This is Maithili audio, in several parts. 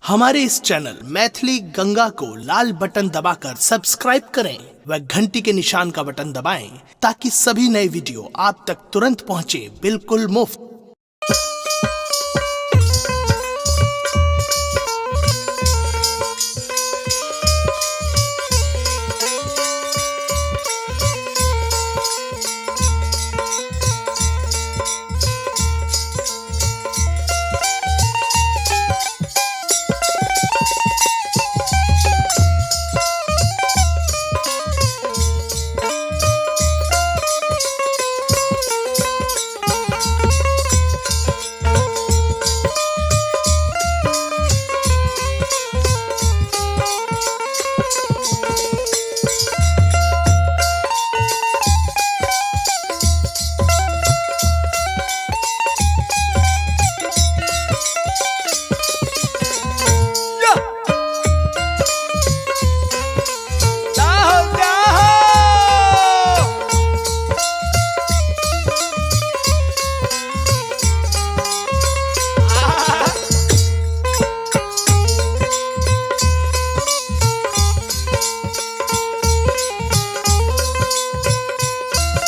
हमारे इस चैनल मैथिली गंगा को लाल बटन दबाकर सब्सक्राइब करें व घंटी के निशान का बटन दबाएं ताकि सभी नए वीडियो आप तक तुरंत पहुंचे बिल्कुल मुफ्त। जाहो जाहो।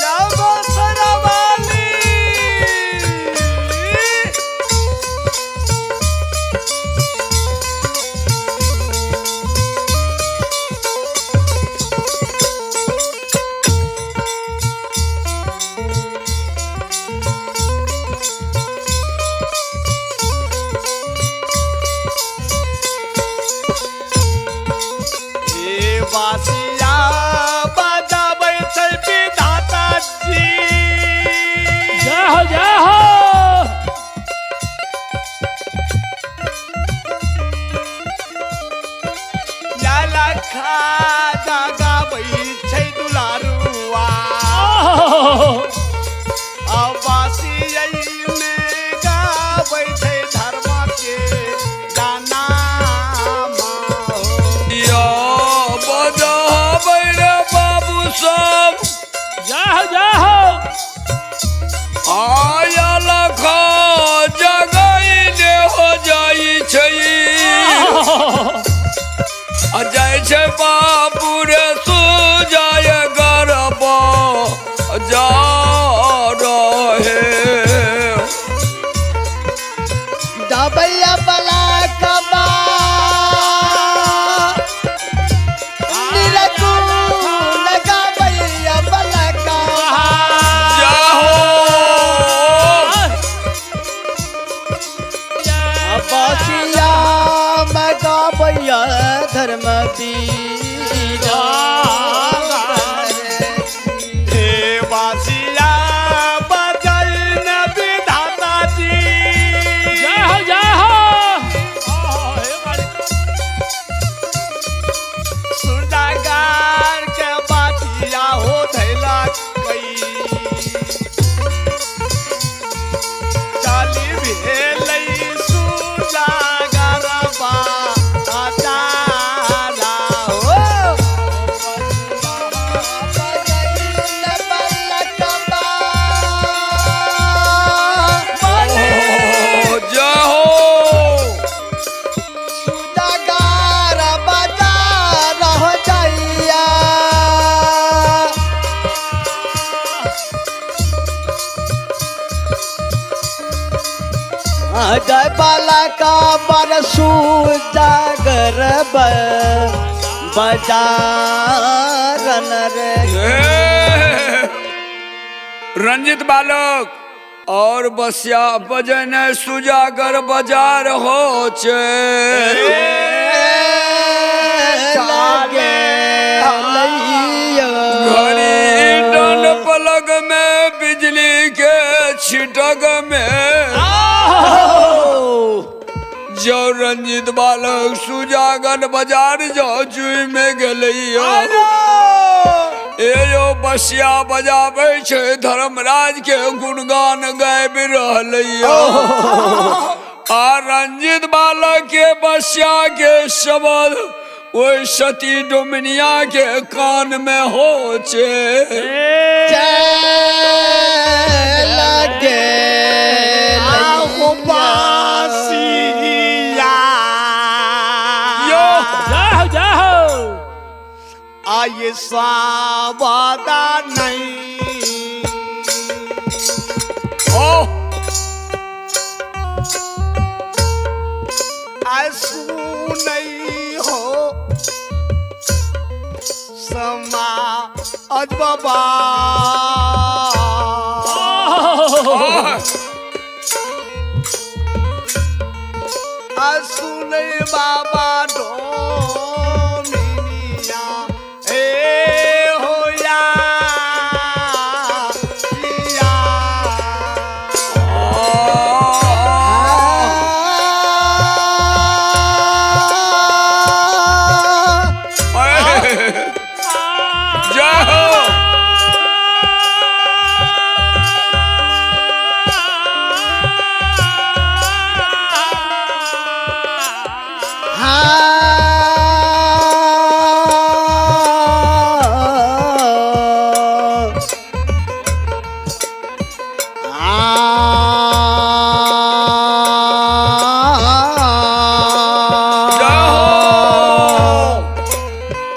जाओ सरवाली। हे बासिया बजाबै छै विधाता जी। जय हो जय हो। याला खाजा गाबै छै दुलारुआ। बासिया मे गाबै छै धर्म के गाना हो। या बजाबै रे बाबू सब। जय हो जय हो। आया लखा जगैले हो जाइ छै आ जाइ छै बाबू रे सुजाय गरब जा रहे। दबैया बला कबा निरगुण गबैया बला कबा। जाहो। बसिया में गबैया धर्म बीरा। हे बासिया बजैन विधाता जी। जय हो जय हो। सुरदागार के बातिया हो धैला कई चाली भेलै सुरदागार बा आचारा हो। ओ जाहो। सुदागार बाजार हो जाइया। जय बाला का बरसू जागर बजारन रे। हे, रंजित बालक और बसिया बजने सुजागर बाजार हो छे। लगे लैया। घड़ी डन पलग में बिजली के छिटक में जो रंजित बालक सुजागर बाजार जो जुई में गेलैया। ए यो बसिया बजाबै छै धर्मराज के गुणगान गाबि रहलैया आ रंजित बालक के बसिया के शब्द ओहि सती डोमिनिया के कान में हो छे। लगे आहो बासिया। आय सावादा नहीं। ओ आय सुनई हो समा अज बाबा। आय सुनई बाबा डोमिनिया ए हो या या। जय हो। जय हो।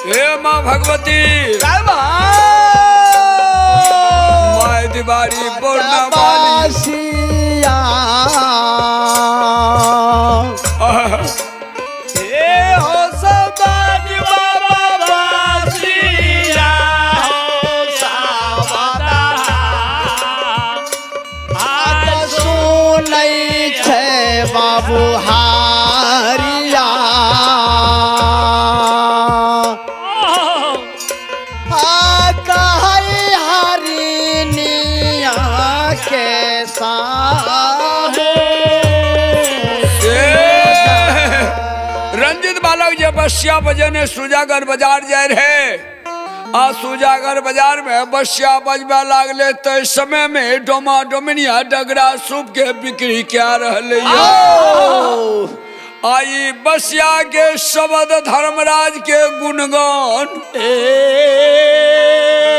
हे माँ भगवती, जय बा। माय दिवारी पूर्णा वाली। ए हो सदानी बाबा बासिया हो सावदा। सुनै छै बाबू हारिया, आ कहै हरिनिया के साहे। ए, रंजित बालक जे बसिया बजने सुजागर बाजार जाय रहे, आ सुजागर बाजार में बसिया बजबे लागले त समय में डोमा डोमिनिया डगरा सूप के बिक्री क्या रहले। आई बसिया के शब्द धर्मराज के गुणगान ए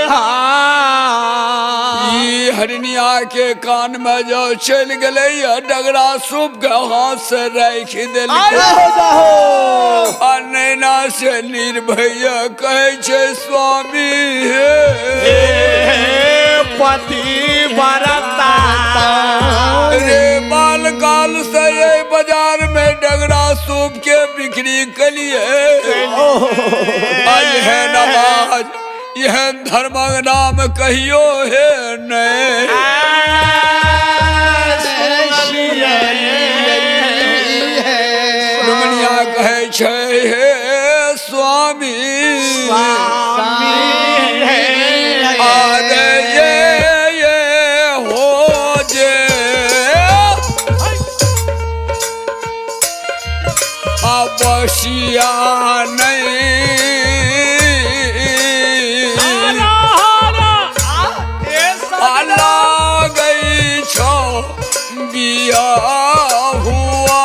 हाँ। ई हरिनिया के कान में जो चलि गेलै डगरा सूप के हाथ से राखि देलकै। आ नैना से निर्भय कहै छै स्वामी हे पति बरता रे, बाल काल से ये बाजार में डगरा सूप के बिक्री कलिए, आज है नमाज यह धर्मक नाम कहियो हे नहीं। डुमनिया कहै छै हे स्वामी, अरे ये हो जे अवश्या नहीं आला गई छो बिया हुआ।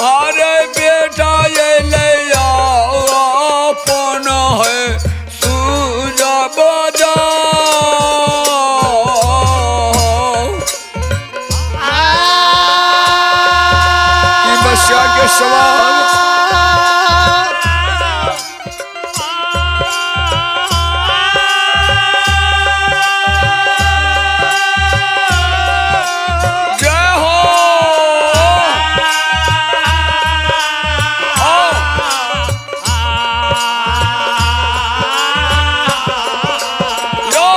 अरे बेटा ये ले आओ अपन है सूजा बजा। ई बसिया के सवाल जय हो। आओ। यो।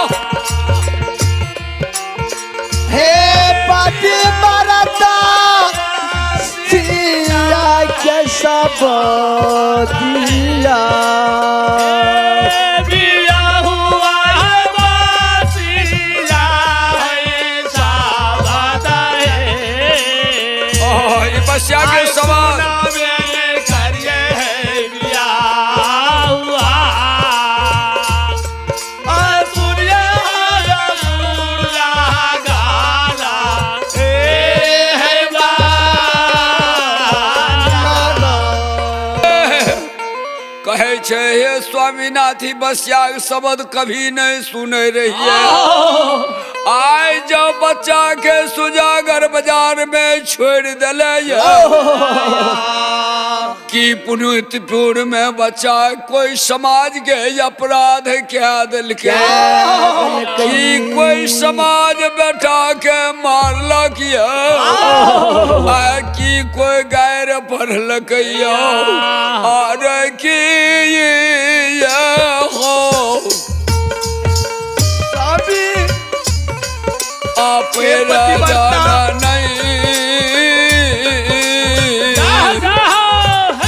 हे पति बरता सिया के सब दिया। ओह, ई बसिया के सवाल कहै छै हे स्वामीनाथ, ई बसिया के शब्द कभी नहीं सुने रहिए, आइ जब बच्चा के सुजागर बाजार में छोड़ दिले, की पुनितपुर में बच्चा कोई समाज के अपराध क्या दिलके, की कोई समाज बेटा के मारलक ये, आ की कोई गैर पढ़लक यो, और की ये हो स्वामी आप पतिव्रता। राजा नहीं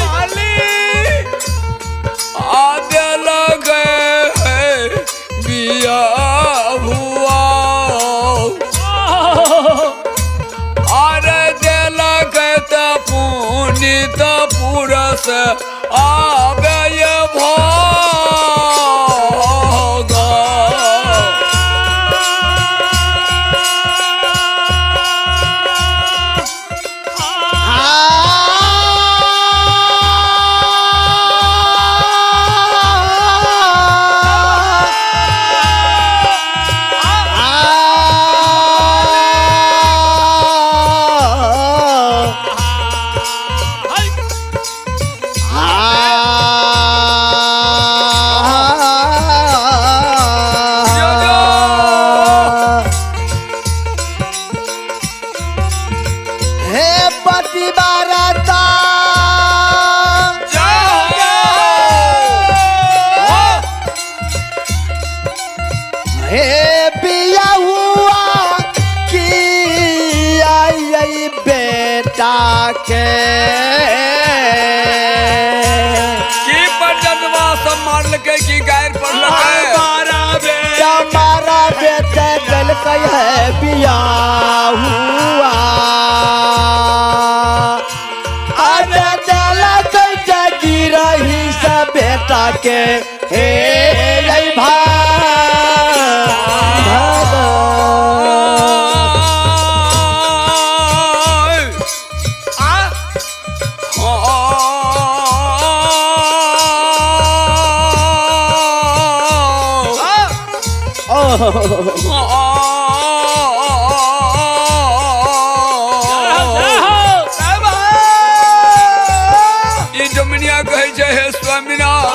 माली आदे लगे बिया हुआ, अरे दिलक त पुनित पुरस आबे ये भोगा। हे पतिव्रता, हे बिया हुआ की आई बेटा के, की परजनवा सब मारलकै की गैर पढ़लकै? हमारा बेटा दिलकै है बिया हुआ, अरे दिलकै जगी रही सब बेटा के, हे रे भाई। ई डोमिनिया कहै छै, हे स्वामीनाथ,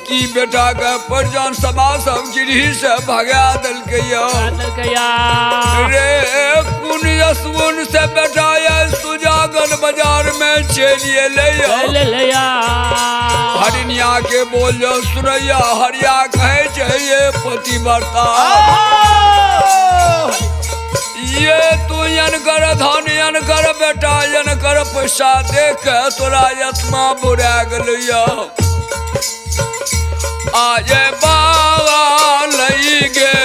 की बेटा के परिजन समाज सब गिरही से भगा देलकै यौ रे, कुन यशगुन से बेटा ये सुजागन बाजार में चलि एलै यौ। हरिनिया के बोल जो सुनैया, हरिया कहै छै, ये पतिव्रता, ये तू अनकर धन अनकर बेटा अनकर पैसा देख के तोरा आत्मा बुरा गेलै, आजे बाबा लई गे।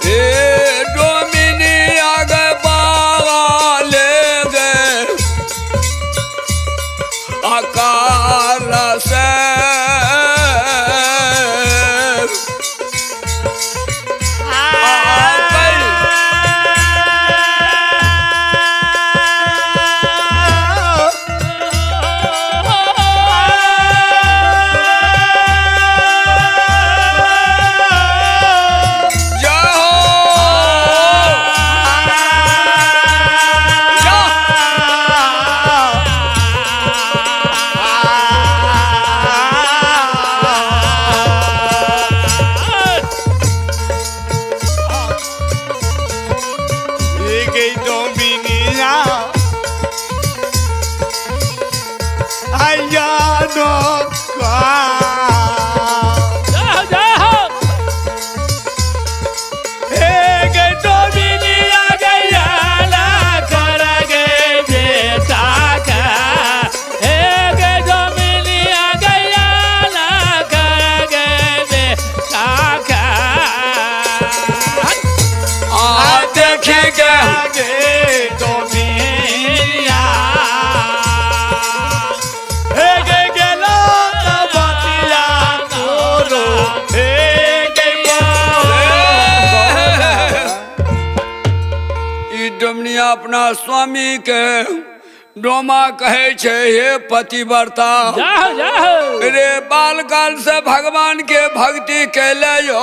ए डोमिनी आगे बाबा ले गे अकाल से, आ जय हो जा। गई डोमिनिया आया नो आ देखेंगे डोमिनिया हे गे गेलो बतिया तोरो हे गे। ई डोमनिया अपना स्वामी के डोमा कहै छै, हे पतिव्रता रे, बालकाल से भगवान के भक्ति कैले यो,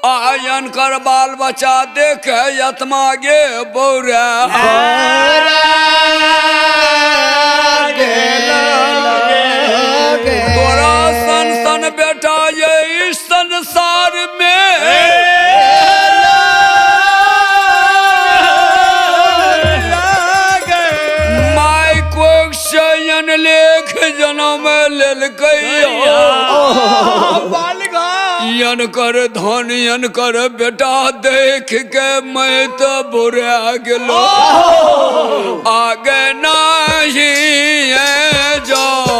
आयन कर बाल बच्चा देख यत्मा गे बौरा तोरा सन सन बेटा ये इस संसार में माय कोक शयन लेख जनम लेलकै यन कर धन यन कर बेटा देख के मैं तो बुरा गेलो आगे नहीं जाओ।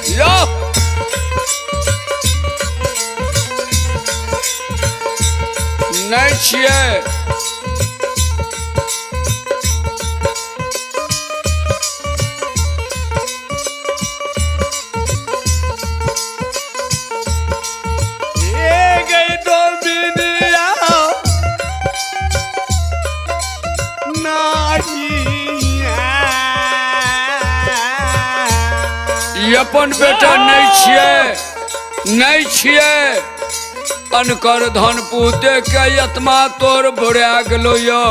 या नहीं छियै। ई अपन बेटा नहीं छियै, नहीं छियै। अनकर धन पूत देख के यत्मा तोर भोरा गेलो यो।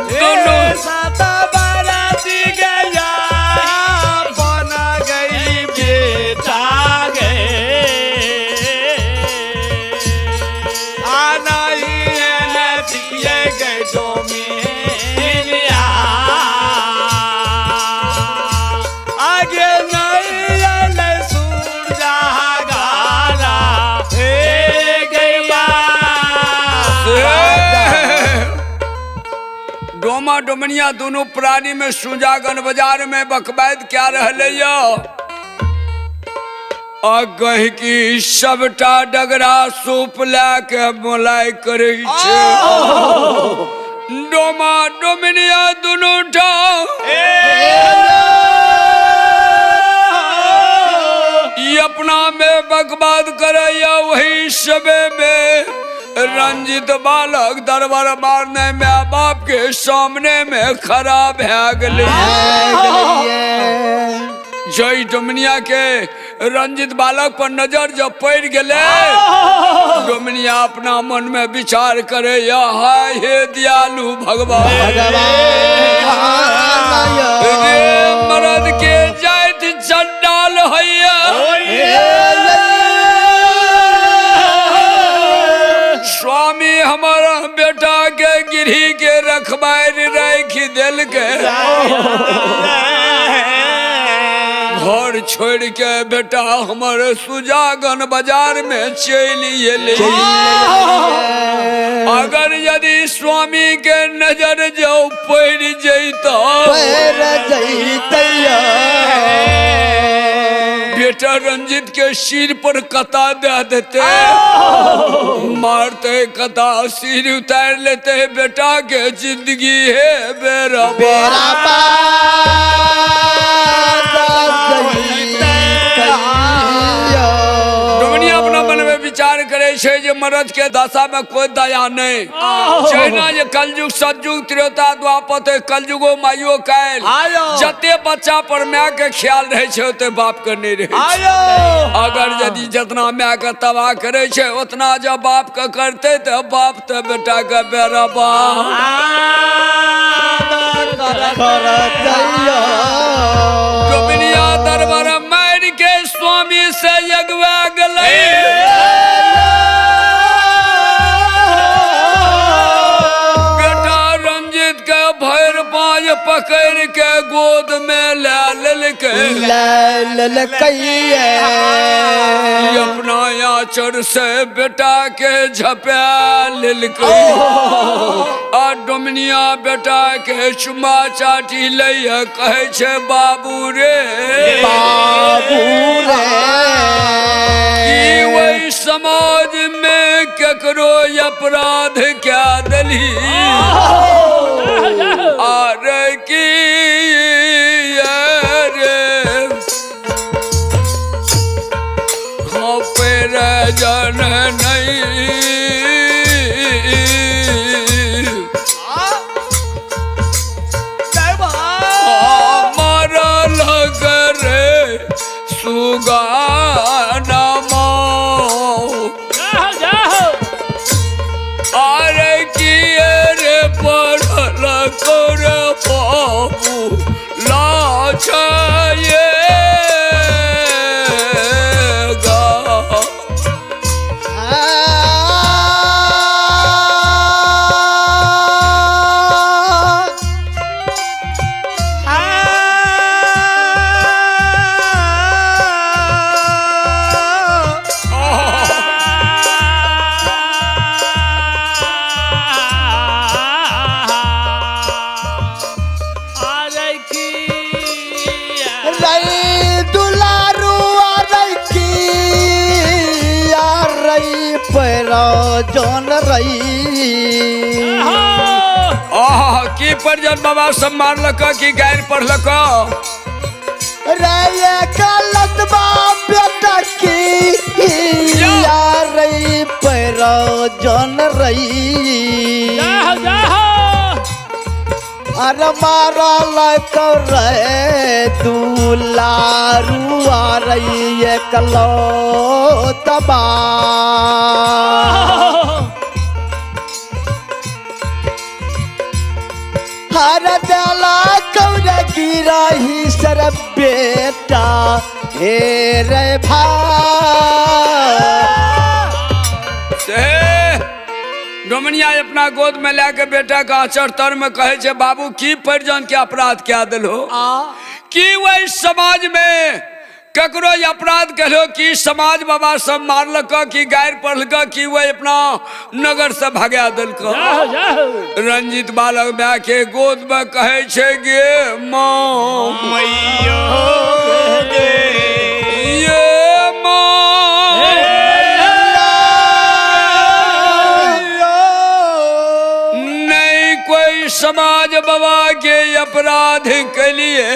दोनों डोमा डोमनिया दोनों प्राणी में सुजागन बाजार में बकबैद क्या रहले यो। आ कह की सबटा डगरा सूप ला के मोलाई करे छे। डोमा डोमनिया दोनों टा अपना में बकबाद करे या वही सबे में रंजित बालक दरबार मारने में बाप के सामने में खराब है गले। जय डोमनिया के रंजित बालक पर नजर जब पड़ गले, डोमनिया अपना मन में विचार करे या हाय हे दयालु भगवान रे मरद के जाइत चंडाल हैया। स्वामी हमारा बेटा के गिरी के रखबार रख दिल के घर छोड़ के बेटा हमारे सुजागन बाजार में चली एलै। अगर यदि स्वामी के नजर जो पड़ जैता बेटा रंजित के सिर पर कता दे देते, मारते कता सिर उतार लेते, बेटा के जिंदगी है बेरा डोमनिया अपना मन में विचार करे छे जे मरद के दशा में कोई दया नहीं। जहिना जे कलयुग सतयुग त्रेता द्वापर कलयुगो माइयो कायल जते बच्चा पर my के ख्याल रहे छे ओते बाप के नहीं रहे छे। अगर यदि जितना my के तबाह करे छे उतना जब बाप के करते तो बाप तो बेटा के बेरा डोमनिया दरबार मार के स्वामी से अगवा गले। बेटा रंजित के भर पाँच पकड़ के गोद में ला ललके अपना आचर से बेटा के झपा ललके। आ डोमनिया बेटा के चुमा चाटी लैया कहे छे बाबू रे बाबू रे की वही समाज में केकरो अपराध क्या दली आर की रे। जन नहीं। मरल करे सुगाना अरे किए रे पढ़ल कर बाबू लाछाएगा। जौन रई आह की परिजन बाबा सब मारलक की गारि पढ़लक रे गलत बेटा की रई पैरो जौन रई। अरे मारा लक रे दुलारू रई एकलो तबा। हर दला कौर गिरही सर बेटा हे रे भाई। से डोमनिया अपना गोद में लाके बेटा के आचर तर में कहे छे बाबू की परिजन के अपराध क्या दिलो की वही समाज में ककरो अपराध कहलो कि समाज बाबा सब मारलक कि गारि पढ़लक कि वही अपना नगर से भगा दिलक। रंजित बालक माय के गोद में कहे छे गे माँ ये माँ नहीं कोई समाज बाबा के अपराध के लिए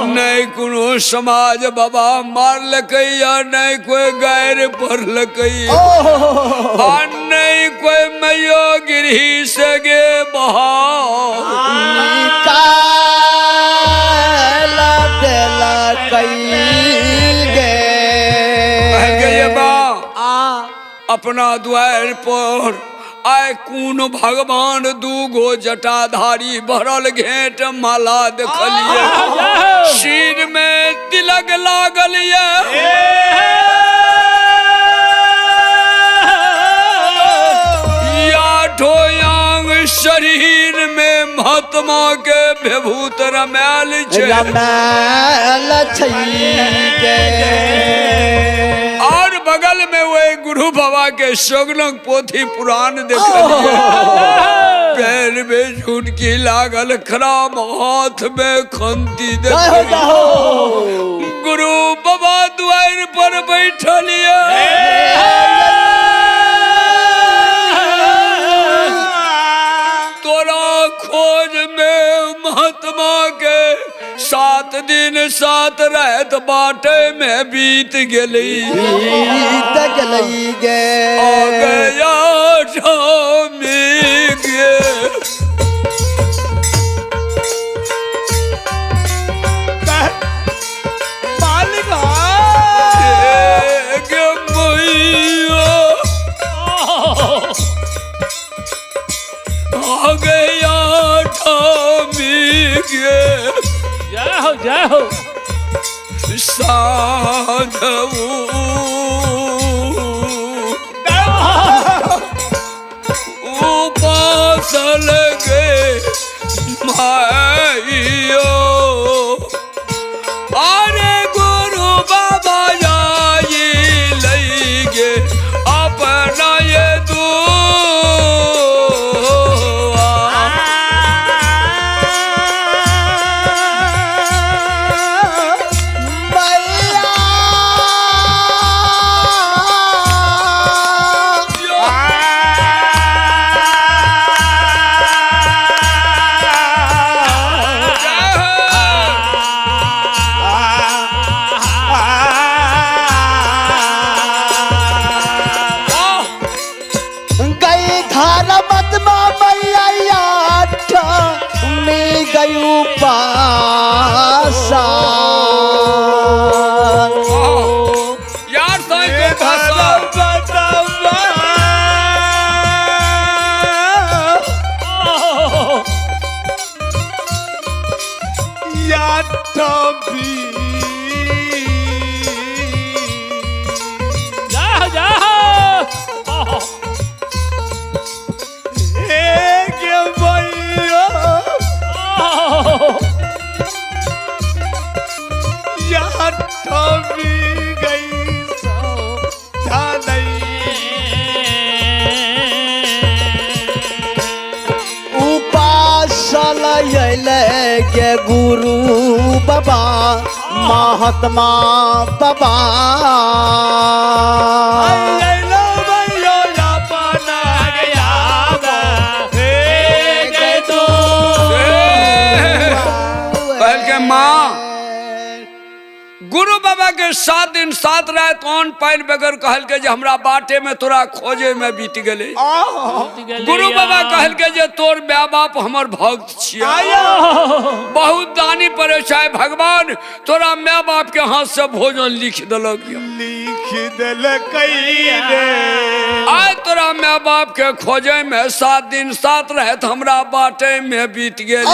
नहीं कोनो समाज बाबा मारलकैया नहीं कोई गैर पढ़लकैया नहीं कोई मैयो गिरही से गे बहा निकाल देलकै गे। अपना द्वार पर आय कोन भगवान दूगो जटाधारी भरल घेंट माला देखलिए सिर में तिलक लागल ये आठो शरीर में महात्मा के विभूत रमायल छे रमायल छै गे। और बगल में वही गुरु बाबा के सगनक पोथी पुराण देखलिए पैर में झुनकी लागल खराब हाथ में खंती देखलिए गुरु बाबा द्वार पर बैठलिए तोरा खोज में महात्मा के 7 दिन 7 रात बाटे में बीत गेली बीत गेली गे। आ गया स्वामी गे। मालिक गे मैया आ गया स्वामी गे। जय हो जय हो साधु उपासल गे माइयो अरे गुरु बाबा जाई लई गे अपना ये दुआ। मैया यार साईं के भाषा जय हो जय हो। उपासल अयलै गे गुरु बाबा महात्मा बाबा। कहल के माँ गुरु बाबा के 7 दिन 7 रात ऑन पानि बगैर कहल के जे हमरा बाटे में तोरा खोजे में बीत गेलै। गुरु बाबा कहल के जे तोर माय बाप हमर भक्त छियै, बहुत दानी पड़े छै भगवान तोरा माय बाप के हाथ से भोजन लिख देलक यऽ। लिख देलकै रे। आइ तोरा माय बाप के खोजे में 7 दिन 7 रात हमरा बाटे में बीत गेल।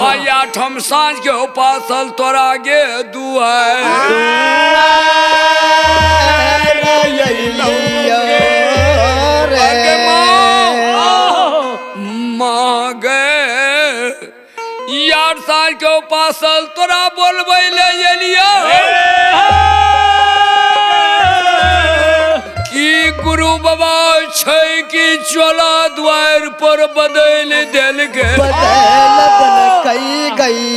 आइ 8 साँझ के उपासल तोरा गे दुआर। माँ गे यार साँझ के उपासल तोरा बोलबै ले एलियै की गुरु बाबा छै कि चोला द्वार पर बदलि देलकै। बदल देलकै गई।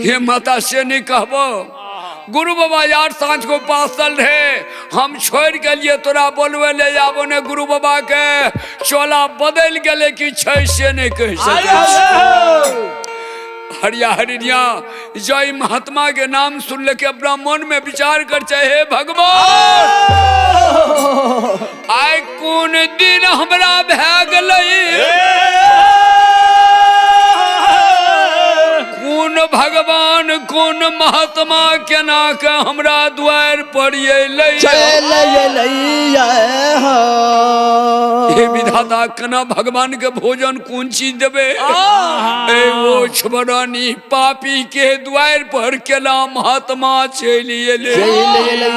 हे माता से नहीं कहबो गुरु बाबा यार साँझ को पासल रहे हम छोड़ के लिए तोरा बोलबे ले जाबो ने गुरु बाबा के चोला बदल गेलै कि छै से नहीं कह सकै। हरिया हरिया जय महात्मा के नाम सुन ले के अपना मन में विचार कर चाहे हे भगवान आइ कोन दिन हमरा भए गेलै, कोन भगवान कोन महात्मा केना के हमरा द्वार पर अयलै। चल अयलै हो। हे विधाता केना भगवान के भोजन कोन चीज देबे। ए ओ छबरानी पापी के द्वार पर केना महात्मा चलि अयलै। चल अयलै।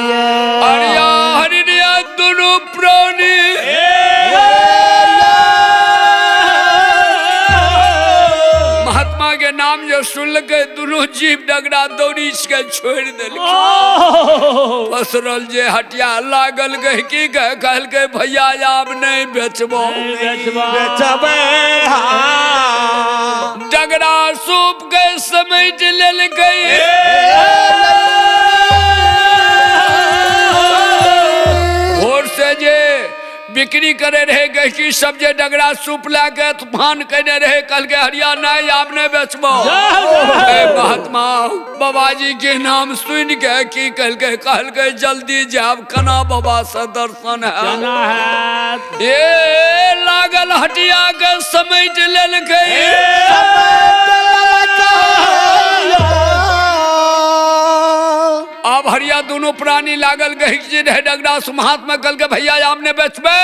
हरिया हरिया दुनू प्राणी महात्मा के नाम जो सुनलकै दुनू जीव डगरा दौड़ी के छोड़ देलकै। पसरल जे हटिया लागल गहकी के कहलकै भैया आब नहीं बेचबो। डगरा सूप के समेट लेलकै। भोर से जे बिक्री करे रहे गहकी सब जे डगरा सूप ला के तूफान केने रहे कहलकै हरिया नहीं आब नहीं बेचबो। महात्मा बाबाजी के नाम सुन के की कहलकै कहलकै जल्दी जाब कना बाबा से दर्शन है। ए लागल हटिया के समेट लेलकै। अब हरिया दोनों प्राणी लागल गहकी रहे डगरा महात्मा कहलकै भैया आब नहीं बेचबे।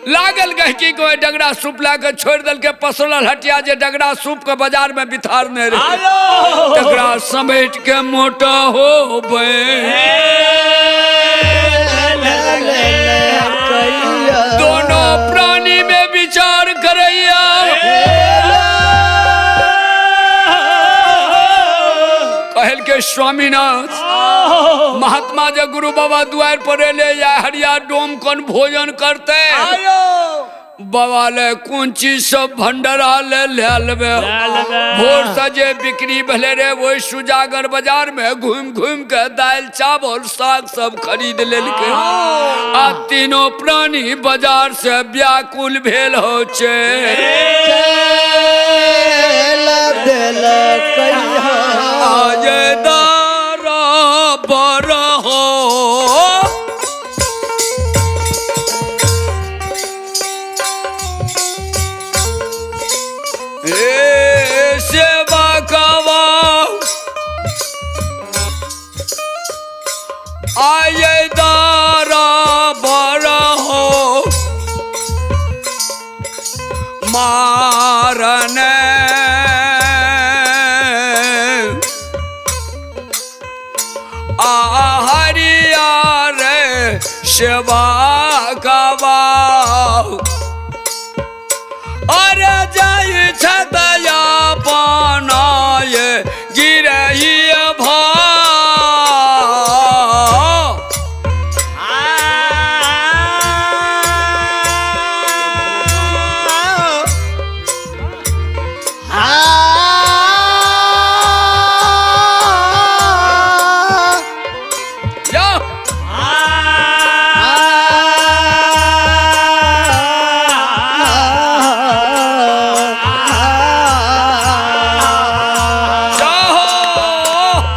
लागल गहकी को डगरा सूप ला के छोड़ देलकै। पसरल हटिया जे डगरा सूप के बाजार में बिथारने रहे डगरा समेट के मोटा हो दोनों प्राणी में विचार करैया। कहल के स्वामीनाथ महात्मा जे गुरु बाबा द्वार पर एले या हरिया डोम कौन भोजन करते बाबा ले कोन चीज सब भंडारा ले लेबे। भोर से जे बिक्री भेले रे वही सुजागर बाजार में घूम घूम के दालि चावल साग सब खरीद लेलकै। आ तीनों प्राणी बाजार से व्याकुल भेल हो छै। आज दारा बर हो सेवा काबा अरे जाइ छतया पानाय गिरही भा। या जाहो।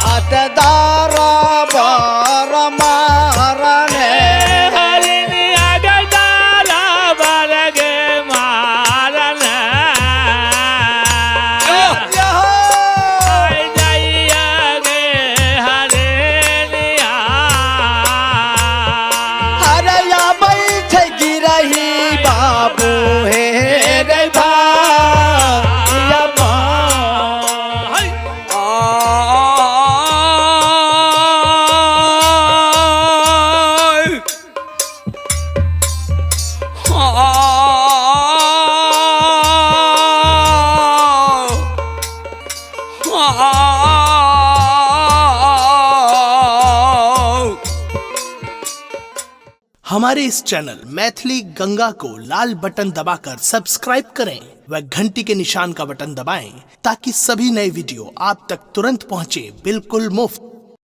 बाबू हे रे भाई आय। आ। हमारे इस चैनल मैथिली गंगा को लाल बटन दबाकर सब्सक्राइब करें व घंटी के निशान का बटन दबाएं ताकि सभी नए वीडियो आप तक तुरंत पहुंचे बिल्कुल मुफ्त।